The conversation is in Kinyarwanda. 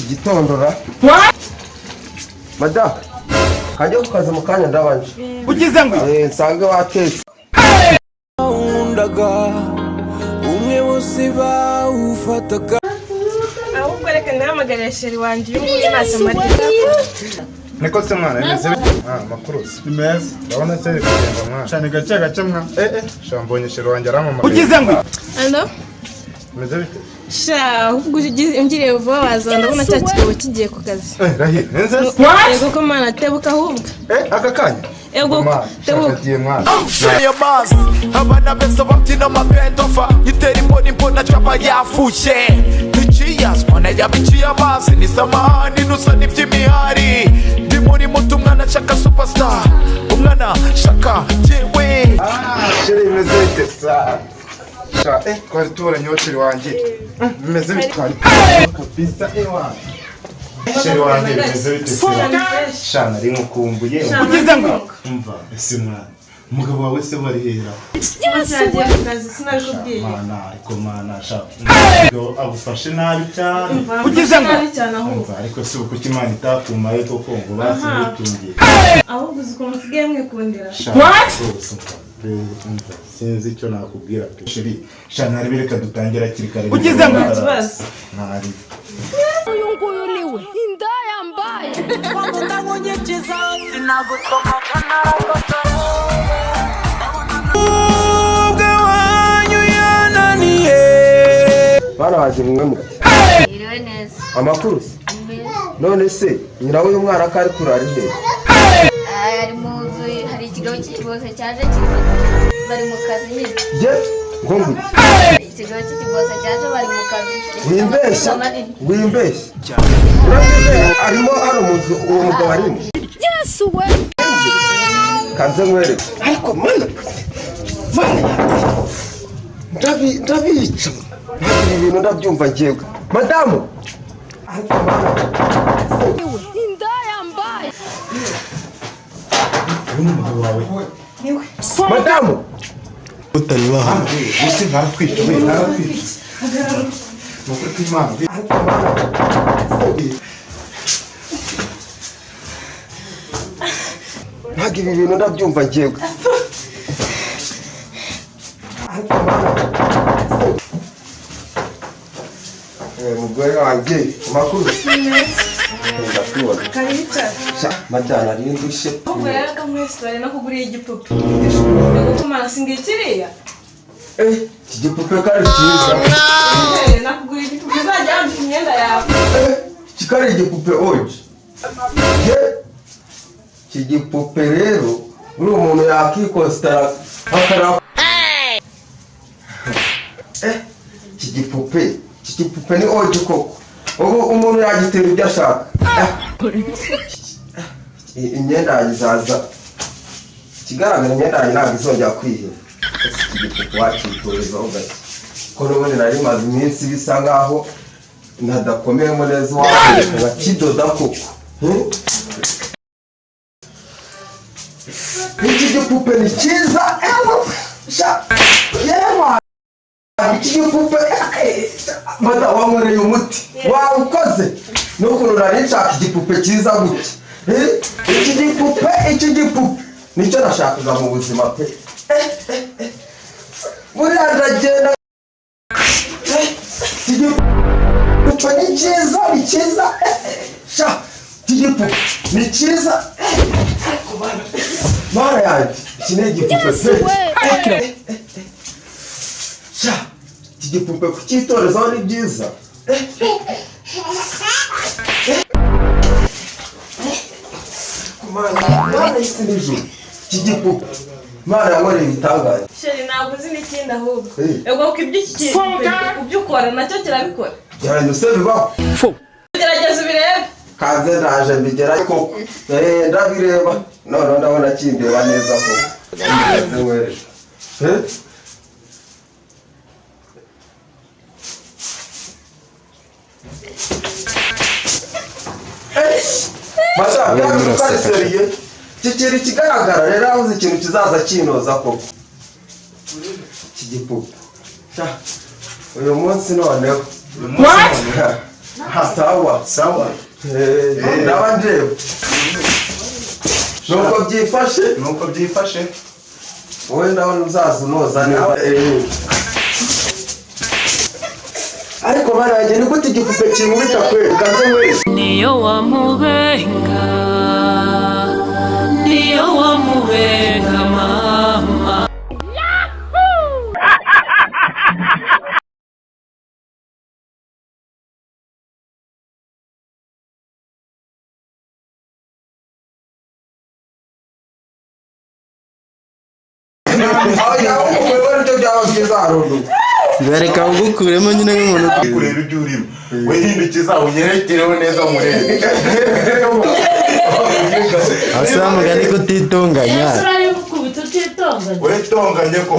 Gitondo ra, madamu, kajya ku kazi mu kanya, ndabanje. Ugize ngo Nsange watetse. Nkundaga umwe, bose bawufataga. Ahubwo reka ndahamagarira chéri wanjye, uyu nguyu ntacyo amarira. Niko se mwana, bimeze bite? Ah, makuru se? Ni meza. Ndabona se biri kugenda, mwana. Cyane, gake gake, mwa. Sha, mbonye chéri wanjye arampamagaye. Ugize ngo Allo? Bimeze bite? Sha, ahubwo ungiriye vuba waza, ndabona cya kigabo kigiye ku kazi. Rahira, neze. Yego ko mana, tebuka ahubwo. Aka kanya? Ego. Mama, Tebuka. shaka giye, mwana. Ayo mazi, abana beza babyina amabendofa, itera imboni, mbona caba yafushe iciyasi, mbona yabiciye amazi, ni samahani nusa n'iby'imihari, ndi muri muto, umwana shaka superstar, umwana shaka jewe. Ah, chéri, bimeze bite sa? Sha, twari tuburanyeho, chéri wanjye. Bimeze bite? Twari kabisa, wa. Chéri wanjye, bimeze bite se? Sha, nari nkukumbuye. Ugize ngo Umva, ese mwana, umugabo wawe se wari hera? Cyagiye ku kazi, sinabikubwiye. Mana, ariko mana, sha. Umugabo agufashe nabi cyane. Ugize ngo Nabi cyane ahubwo. Umva, ariko si uko Imana itakumaye koko ngo basi witungiye. Ahubwo uzi ukuntu usigaye mwikundira. Sha, What? rwose umva, be, umva, sinzi icyo nakubwira pe. Chéri, sha, ntari, reka dutangire hakiri kare. Ugize ngo Nta kibazo. Ntari. Uyu nguyu niwe inda yambaye. Ubwe wanyu yananiye. Bana banjye, mwe mu Iriwe neza. Amakuru se? Meza. None se nyina w'uyu mwana ko ari kurara he? Ah, ari mu nzu, hari ikigabo cy'ikibose cyaje kiri, bari mu kazi nyine. Ye, ngo nguki? Ikigabo cy'ikibose cyaje, bari mu kazi. Wimbeshya. Gifite manini. Wimbeshya, urabona arimo hano mu nzu, uwo mugabo arimo. Yesu we! Kanze nkwereke, ariko mana, mana, ndabica. Ntabwo ibi bintu ndabyumva ngewe, madamu, ariko mana. Inda yambaye. Uyu ni umugabo wawe? Madamu. Utari hano gusa, ntaratwica we, ntaratwica, ni ukuri kw'Imana. Ariko mana. Ntabwo ibi bintu ndabyumva ngewe, ariko mana. Mugore wanjye, amakuru? Ndakubona. Karicara. Sha, madamu, nari ndushye. Ahubwo rero kamwesitora no kuguriye igipupe. Yego ko mana, singiye kiriya. Iki gipupe ko ari cyiza! Nakuguriye igipupe uzajya wambika imyenda yawe. Iki ko ari igipupe oji ye! Iki gipupe rero, buriya umuntu yakikositara akara. Iki gipupe, iki gipupe ni oji koko, ubu umuntu yagitera ibyo ashaka. Imyenda yanjye izaza, ikigaragara imyenda yanjye ntabwo izongera kwiheba. Ese iki gipupe wakitorezaho gake, ko n'ubundi nari maze iminsi bisa nkaho ntadakomeyemo neza, wakoresha nkakidoda koko? Hmm? Iki gipupe ni cyiza, ewe sha, yewe, iki gipupe, mada, wankoreye umuti, wawukoze n'ukuntu nari nshaka igipupe cyiza gutya. Iki gipupe, iki gipupe nicyo nashakaga mu buzima pe. Buriya ndagenda. Iki gipupe ni cyiza, ni cyiza. Sha, iki gipupe ni cyiza. Mana yanjye, iki ni igipupe pe. We! Sha, iki gipupe kucyitorezaho ni byiza. Mana, Mana y'isi n'ijuru, iki gipupe Mana yankoreye ibitangaza. Chéri, ntabwo uzi n'ikindi ahubwo. Eh. Ubwo kuko ibyo iki gipupe ibyo ukora nacyo kirabikora. Byaranye se, bibaho? Gerageza ubirebe. Kanze ndaje mbigera koko. Ndabireba none, ndabona kindeba neza koko. Kanze nkwereke. Masha, byari sérieux. Iki kintu kigaragara rero, ahuze ikintu kizaza kinoza koko. Iki gipupe. Sha, uyu munsi noneho. What? Sawa. Sawa. Ndaba ndeba nuko byifashe. Nuko byifashe. Wowe ndabona uzaza unoza neza. Ariko bana yanjye, ni gute igipupe kinkubita kweri? Kanze wese. Niyo wamubenga, niyo wamubenga mama. Aho nicyo byaba byiza harundu. Bareka ngukuremo nyine nk'umuntu. Kureba ibyo urimo, we hindukiza unyerekereho neza murebe. Asa mugani kutitunganya. Ese urari gukubita utitonganya? We tonganye ko.